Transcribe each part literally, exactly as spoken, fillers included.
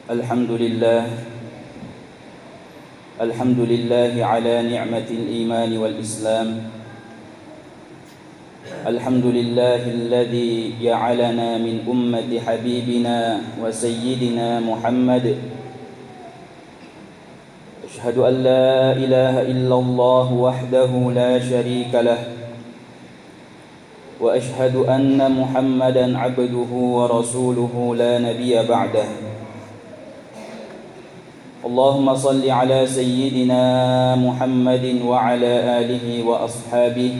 الحمد لله. الحمد لله على نعمة الإيمان والإسلام. الحمد لله الذي جعلنا من أمة حبيبنا وسيدنا محمد. أشهد أن لا إله إلا الله وحده لا شريك له، وأشهد أن محمدا عبده ورسوله لا نبي بعده. اللهم صل على سيدنا محمد وعلى آله وأصحابه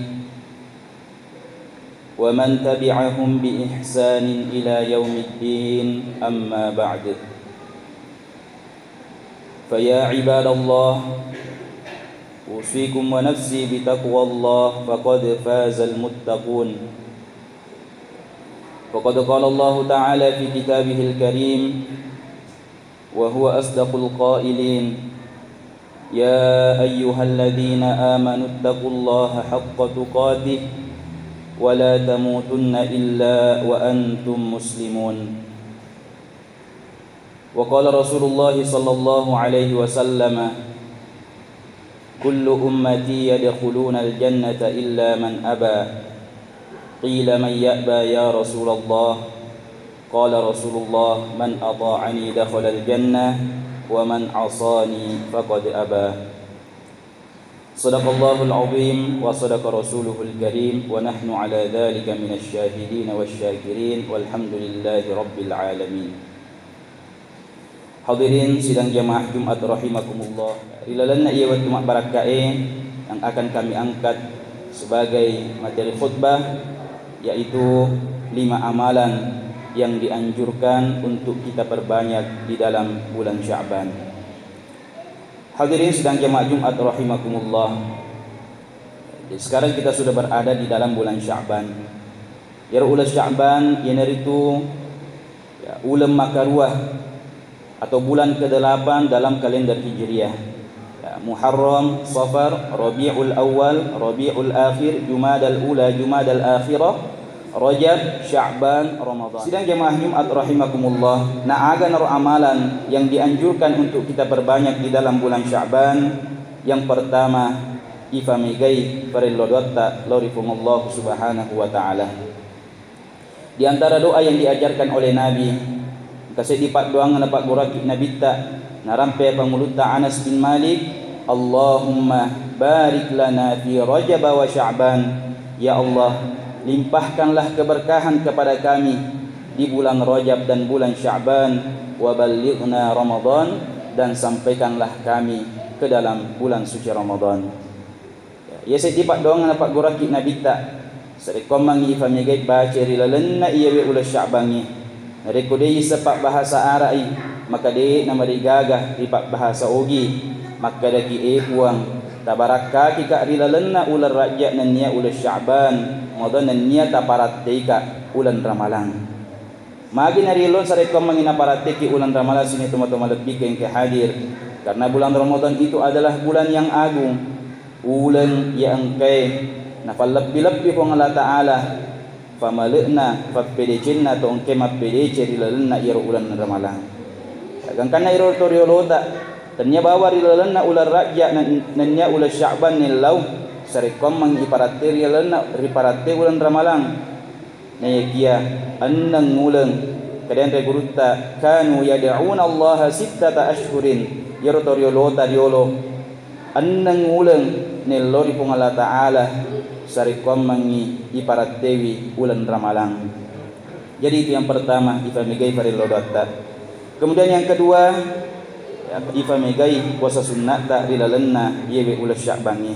ومن تبعهم بإحسان إلى يوم الدين، أما بعد. فيا عباد الله، أوصيكم ونفسي بتقوى الله، فقد فاز المتقون. وقد قال الله تعالى في كتابه الكريم، وهو أصدق القائلين، يا أيها الذين آمنوا اتقوا الله حق تقاته ولا تموتن إلا وأنتم مسلمون. وقال رسول الله صلى الله عليه وسلم، كل أمتي يدخلون الجنة إلا من أبى. قيل من يأبى يا رسول الله؟ قال رسول الله، من أطاعني دخل الجنة ومن عصاني فقد أبى. صدق الله العظيم وصدق رسوله الكريم ونحن على ذلك من الشاهدين والشاكرين والحمد لله رب العالمين. Hadirin sidang jamaah Jumat rahimakumullah. Ri lalenna iya wettu mabbarakka'e yang akan kami angkat sebagai materi khutbah, yaitu lima amalan yang dianjurkan untuk kita perbanyak di dalam bulan Sya'ban. Hadirin sidang jamaah Jumat rahimakumullah. Jadi, sekarang kita sudah berada di dalam bulan Sya'ban. Iyaro uleng Sya'ban iyanaritu, ya, uleng makarua atau bulan kedelapan dalam kalender Hijriah. Ya, Muharram, Safar, Rabiul Awal, Rabiul Akhir, Jumadal Ula, Jumadal Akhirah, Rajab, Sya'ban, Ramadan. Sidang jamaah Jumat rahimakumullah, na aga naro amalan yang dianjurkan untuk kita perbanyak di dalam bulan Sya'ban? Yang pertama, ifamegai farello doatta lao ri Puang Allah Subhanahu wa Ta'ala. Di antara doa yang diajarkan oleh Nabi, engka seddi paddoangeng napagguraki Nabitta, narampe pangulutta Anas bin Malik, Allahumma barik lana fi Rajab wa Sya'ban. Ya Allah, limpahkanlah keberkahan kepada kami di bulan Rajab dan bulan Sya'ban, wa ballighna Ramadan, dan sampaikanlah kami ke dalam bulan suci Ramadan. Iya seddi paddoangeng napagguraki Nabitta, sarekkoammengngi ifamegai baca ri lalenna iyawe uleng Sya'bangnge. Narekko de' isseng pabbahasa Ara'i, maka de' namarigaga ri pabbahasa Ogi. Makkedaki, e Puang, tabarakkakika ri lalenna uleng Rajab nennia uleng Sya'ban, mato nennia taparatteika uleng Ramalang. Magi nariello sarekkoammengngi naparatteki uleng Ramalang sining tomatoa malebbiku engkae hadir, karena bulan Ramadan itu adalah bulan yang agung, uleng iya engkae nafallebbi-lebbi Puang Allah Ta'ala, famale'na, fappedecenna to engkae mappedece ri lalenna iyaro uleng Ramalang. Gangkanna iyaro to riolota, tennia bawang ri lalenna uleng Rajab nen-, nennia uleng Sya'ban nellau, sarekkoammengngi iparatte ri lalenna, riparatte uleng Ramalang. Naiyakiya enneng uleng, kedaenre gurutta, kanu yad'una Allaha sittata asyhurin, iyaro to riolota riolo enneng uleng nello ri Puang Allah Ta'ala, sarekkoammengngi iparattewi uleng Ramalang. Jadi itu yang pertama, ifamegai farello doatta. Kemudian yang kedua, ya, ifamegai puasa sunnatta ri lalenna iyewe uleng Sya'bangnge.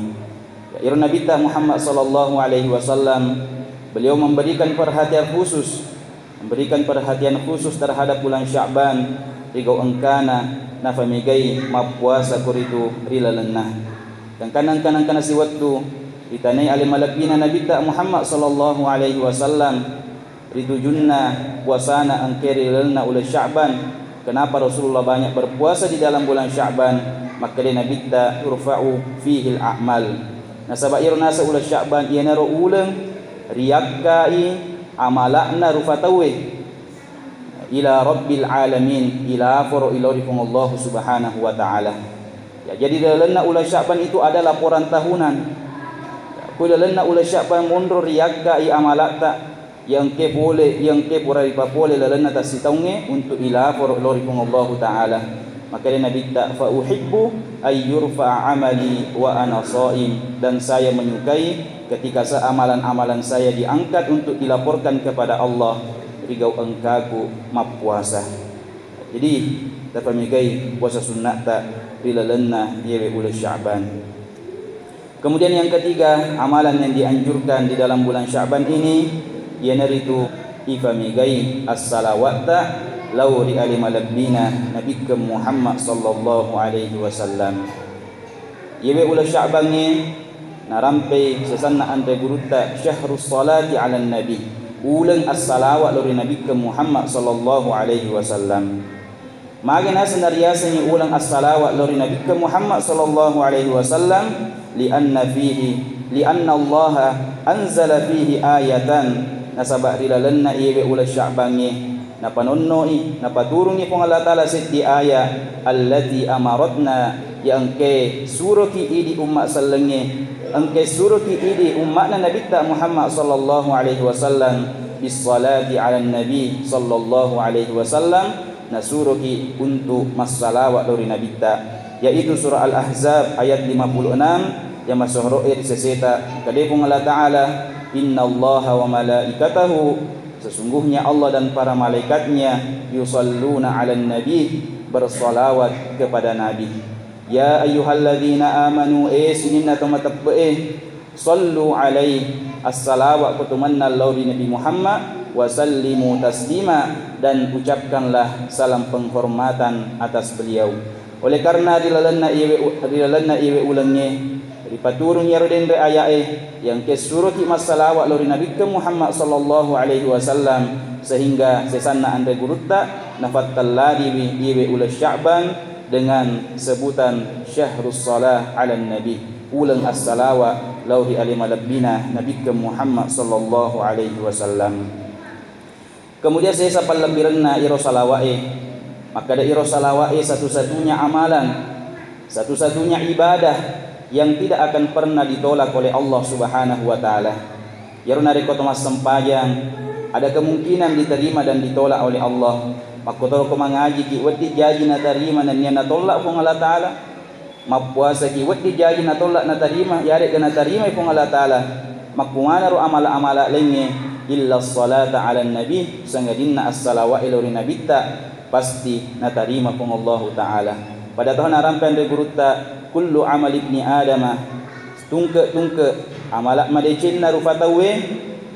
Ya, iro Nabitta Muhammad sallallahu alaihi wasallam, beliau memberikan perhatian khusus, memberikan perhatian khusus terhadap bulan Sya'ban, rigau engkana nafamegai mappuasa koritu ri lalenna. Gangkanna engkana-engkana siwettu, ritanai ale malebbina Nabitta Muhammad sallallahu alaihi wasallam, ritujunna puasana engkae ri lalenna uleng Sya'ban. Kenapa Rasulullah banyak berpuasa di dalam bulan Sya'ban? Makkeda Nabitta, turfa'u fihil a'mal. Nasaba iyaro naseng uleng Sya'ban, iyanaro uleng riyakkai amala'na rufa tauwe. ila Rabbil Alamin, ilaporo i lao ri Puang Allahu Subhanahu wa Ta'ala. Ya, jadi lalenna uleng Sya'ban itu ada laporan tahunan. Ko lalenna uleng Sya'ban monro riyakkai amalatta, yang ke pole, yang ke pura ripapole lalenna tassitaungnge untuk ilaporo lao ri Puang Allahu Ta'ala. Makkedai Nabitta, "Fa uhibbu ay yurfa'a amali wa ana shaim," dan saya menyukai ketika se-, amalan-amalan saya diangkat untuk dilaporkan kepada Allah, rigau engkaku mappuasa. Jadi, tapamegai puasa sunna'ta ri lalenna iyewe uleng Sya'ban. Kemudian yang ketiga, amalan yang dianjurkan di dalam bulan Sya'ban ini, iyanaritu ifamegai as-salawatta lao ri ale malebbina Nabikkeng Muhammad sallallahu alaihi wasallam. Iyewe uleng Sya'bangnge narampei sesanna anre gurutta syahrus salati 'alan nabi, uleng as-salawa lao ri Nabikkeng Muhammad sallallahu alaihi wasallam. Magi naseng nariasengngi uleng as-salawa lao ri Nabikkeng Muhammad sallallahu alaihi wasallam? Lianna fihi, lianna Allah anzala fihi ayatan, nasaba ri lalenna iyewe uleng Sya'bangnge napanonnoi, napaturungngi Puang Allah Ta'ala seddi aya, allati amaratna, ya engkae suroki idi umma sellengnge, engkae suroki idi umma'na Nabitta Muhammad sallallahu alaihi wasallam bis salati 'alan nabi sallallahu alaihi wasallam, nasuroki untuk massalawa lao ri Nabitta, yaitu surah Al-Ahzab ayat lima puluh enam, yang masohoro'e ri seseta, kade Puang Allah Ta'ala, "Innallaha wa malaikatahu," sesungguhnya Allah dan para malaikatnya, "yusalluna 'alan nabi," bersalawat kepada Nabi. "Ya ayyuhalladzina amanu," eh sininna to mateppe'e, "sallu alaihi," assalawa ko tumennang lao ri Nabi Muhammad, "wa sallimu taslima," dan ucapkanlah salam penghormatan atas beliau. Oleh karena ri lalenna iyewe, ri lalenna iyewe ulengnge ripaturung iyaro denre aya'e, yang ke suroki massalawa lao ri Nabikkeng Muhammad sallallahu alaihi wasallam, sehingga sesanna anre gurutta nafattalladiwi iyewe uleng Sya'ban dengan sebutan syahrus salah 'alan nabi, uleng as-salawa lao ri ale malebbina Nabikkeng Muhammad sallallahu alaihi wasallam. Kemudian sesa pallebbirenna iro salawa'e. Makkeda iro salawa'e satu-satunya amalan, satu-satunya ibadah yang tidak akan pernah ditolak oleh Allah Subhanahu wa Ta'ala. Iyaro narekko to massempajang, ada kemungkinan diterima dan ditolak oleh Allah. Makkotoro ko mangajiki, wedding jaji natarima nennia natollak Puang Allah Ta'ala. Mappuasaki, wedding jaji natollak natarima, yaregga natarimai Puang Allah Ta'ala. Makkumanaro amala-amala laingnge, illa salata 'alan nabi, sangadinna assalawae lao ri Nabitta, pasti natarima Puang Allahu Ta'ala. Pada taho narampe anre gurutta, kullu amal ibni Adama, tungke-tungke amala madecenna rupa tauwe,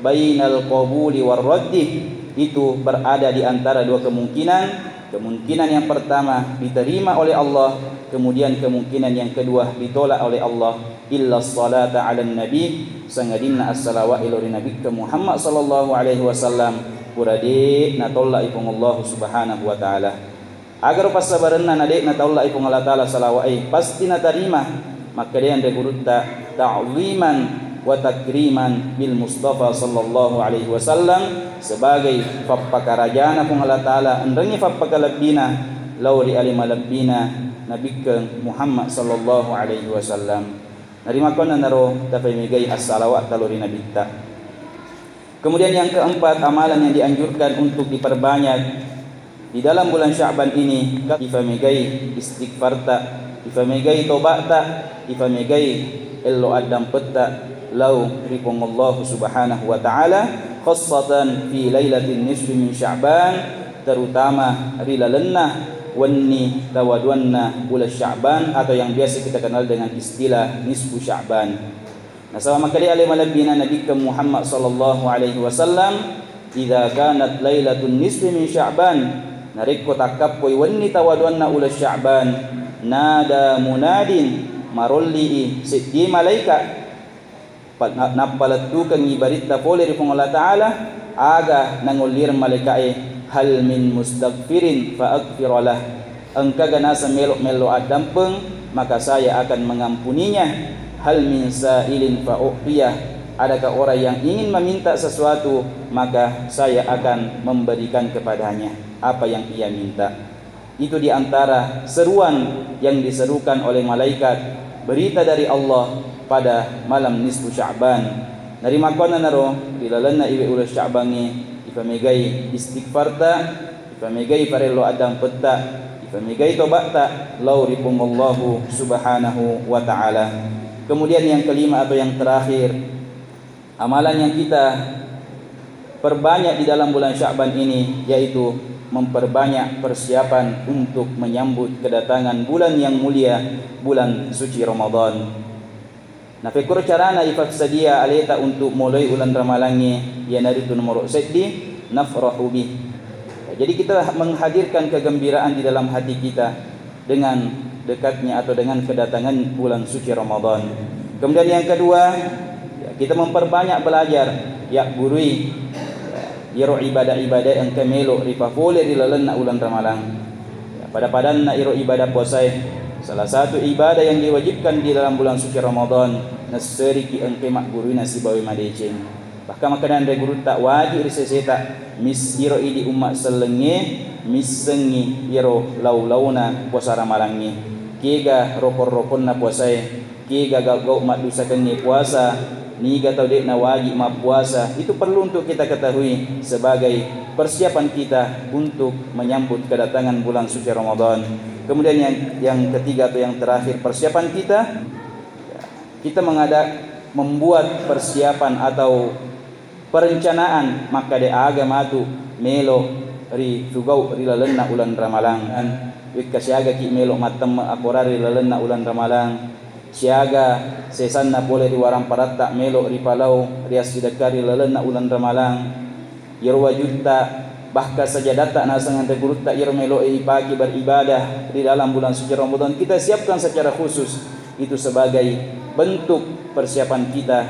bainal qabuli war raddi, itu berada di antara dua kemungkinan. Kemungkinan yang pertama diterima oleh Allah, kemudian kemungkinan yang kedua ditolak oleh Allah. Illa salata 'alan nabi, sangadinna assalawae lao ri Nabikkeng Muhammad sallallahu alaihi wasallam, pura de natollak i Puang Allahu Subhanahu wa Ta'ala. Agaro passabarenna na de natollak i Puang Allah Ta'ala salawa'e, pasti natarima. Makkeda anre gurutta, ta'ziman wa takriman bil Mustafa sallallahu alaihi wasallam, sebagai fappakarajana Puang Allah Ta'ala, enrengngi fappakalebbina lao ri ale malebbina Nabikkeng Muhammad sallallahu alaihi wasallam. Narimakkuannanaro tapamegai assalawatta lao ri Nabitta. Kemudian yang keempat, amalan yang dianjurkan untuk diperbanyak di dalam bulan Sya'ban ini, ifamegai istighfarta, ifamegai toba'ta, ifamegai ello addampetta lao ri Puang Allahu Subhanahu wa Ta'ala, khassatan fi lailatin nisfi min Sya'ban, terutama ri lalenna wenni tawaduanna uleng Sya'ban atau yang biasa kita kenal dengan istilah nisfu Sya'ban. Nasaba makkeda ale malebbina Nabikkeng Muhammad sallallahu alaihi wasallam, "Idza kanat lailatun nisfi min Sya'ban," narekko takkappoi wenni tawaduanna uleng Sya'ban, nada munadin, marolli'i seddi malaika, pa-, na-, nappalettukengngi baritta pole ri Puang Allah Ta'ala, aga nangollireng malaika'e, "Hal min mustaghfirin fa aghfira lah." Engkaga naseng melo-, mello addampeng, maka saya akan mengampuninya. Hal min sa'ilin fa u'tiyah. Adakah orang yang ingin meminta sesuatu, maka saya akan memberikan kepadanya apa yang ia minta. Itu di antara seruan yang diserukan oleh malaikat, berita dari Allah pada malam nisfu Sya'ban. Narimakkuannanaro, ri lalenna iwe uleng Sya'bangnge, ifamegai istighfarta, ifamegai farello addampetta, ifamegai toba'ta lao ri Puang Allahu Subhanahu wa Ta'ala. Kemudian yang kelima atau yang terakhir, amalan yang kita perbanyak di dalam bulan Sya'ban ini yaitu memperbanyak persiapan untuk menyambut kedatangan bulan yang mulia, bulan suci Ramadan. Nafekkuro carana ifassadia aleta untuk moloi uleng ramalangnge, iyanaritu nomoro seddi, nafrahu bih. Jadi kita menghadirkan kegembiraan di dalam hati kita dengan dekatnya atau dengan kedatangan bulan suci Ramadan. Kemudian yang kedua, ya, kita memperbanyak belajar, ya, gurui, ya, iyaro ibadah-ibadah engka melo ripafole ri lalenna uleng ramalang. Ya, pada-padanna iro ibadah puasae, salah satu ibadah yang diwajibkan di dalam bulan suci Ramadan, nasseriki engka maggurui nasibawa madeceng. Bahkan makkeda anre gurutta, waji ri seseta, mis-, iro idi umma sellengnge missengngi iyaro lau-launa puasa ramalangnge. Kega rokon-rokonna puasae, kega gau-gau maddusakengnge puasa, niga tau de'na waji mappuasa, itu perlu untuk kita ketahui sebagai persiapan kita untuk menyambut kedatangan bulan suci Ramadan. Kemudian yang, yang ketiga atau yang terakhir, persiapan kita, kita mengada-, membuat persiapan atau perencanaan makkeda aga matu melo ri fugau ri lalenna uleng ramalang. Wekka siagaki melo mattemme akorari ri lalenna uleng ramalang, siaga sesanna pole ri waramparatta melo ripalao riassidekka ri lalenna uleng ramalang. Iyaro wajutta, bahkan sajadatta naseng anre gurutta, iyaro melo ipake beribadah di dalam bulan suci Ramadan, kita siapkan secara khusus. Itu sebagai bentuk persiapan kita,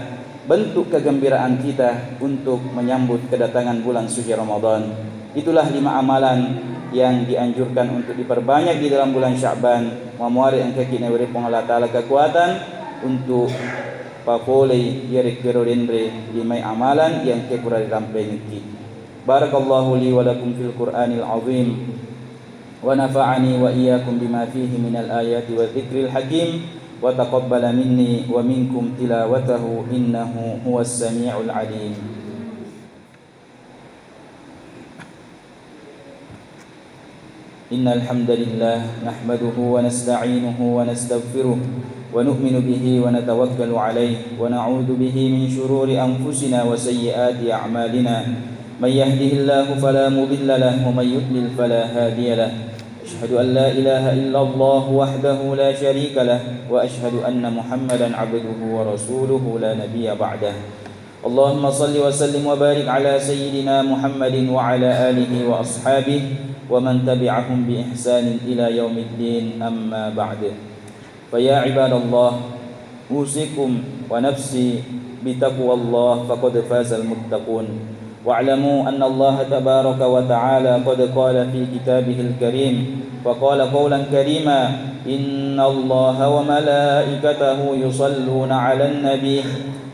bentuk kegembiraan kita untuk menyambut kedatangan bulan suci Ramadan. Itulah lima amalan yang dianjurkan untuk diperbanyak di dalam bulan Sya'ban. Mamuare engkaki nawerekeng Allah Ta'ala kekuatan untuk papolei iyarekkero denre limai amalan yang kepura rirampengekki. Barakallahu li wa lakum fil Qur'anil azim, wa nafa'ani wa iyyakum bima fihi minal ayati wa dzikril hakim, wa taqabbala minni wa minkum tilawatahu innahu huwas sami'ul alim. إن الحمد لله نحمده ونستعينه ونستغفره ونؤمن به ونتوكل عليه ونعوذ به من شرور أنفسنا وسيئات أعمالنا. من يهده الله فلا مضل له ومن يضلل فلا هادي له. أشهد أن لا إله إلا الله وحده لا شريك له وأشهد أن محمدا عبده ورسوله لا نبي بعده. اللهم صل وسلم وبارك على سيدنا محمد وعلى آله وأصحابه ومن تبعهم بإحسان إلى يوم الدين، أما بعد. فيا عباد الله، أوصيكم ونفسي بتقوى الله، فقد فاز المتقون. واعلموا أن الله تبارك وتعالى قد قال في كتابه الكريم، فقال قولا كريما: إن الله وملائكته يصلون على النبي،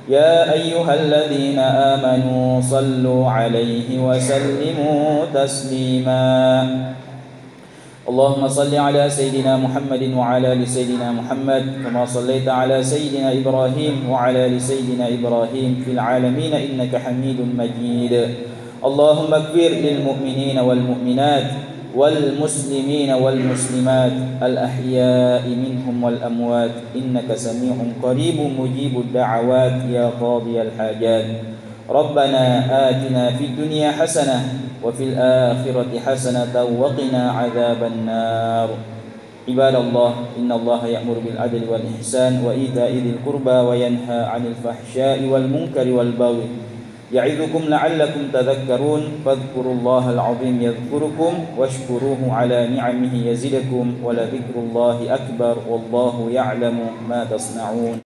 يا أيها الذين آمنوا صلوا عليه وسلموا تسليما. اللهم صل على سيدنا محمد وعلى آل سيدنا محمد كما صليت على سيدنا إبراهيم وعلى آل سيدنا إبراهيم في العالمين إنك حميد مجيد. اللهم اغفر للمؤمنين والمؤمنات والمسلمين والمسلمات الأحياء منهم والأموات إنك سميع قريب مجيب الدعوات يا قاضي الحاجات. ربنا آتنا في الدنيا حسنة وفي الآخرة حسنة وقنا عذاب النار. عباد الله، إن الله يأمر بالعدل والإحسان وإيتاء ذي القربى وينهى عن الفحشاء والمنكر والبغي يعظكم لعلكم تذكرون. فاذكروا الله العظيم يذكركم واشكروه على نعمه يزدكم ولذكر الله أكبر والله يعلم ما تصنعون.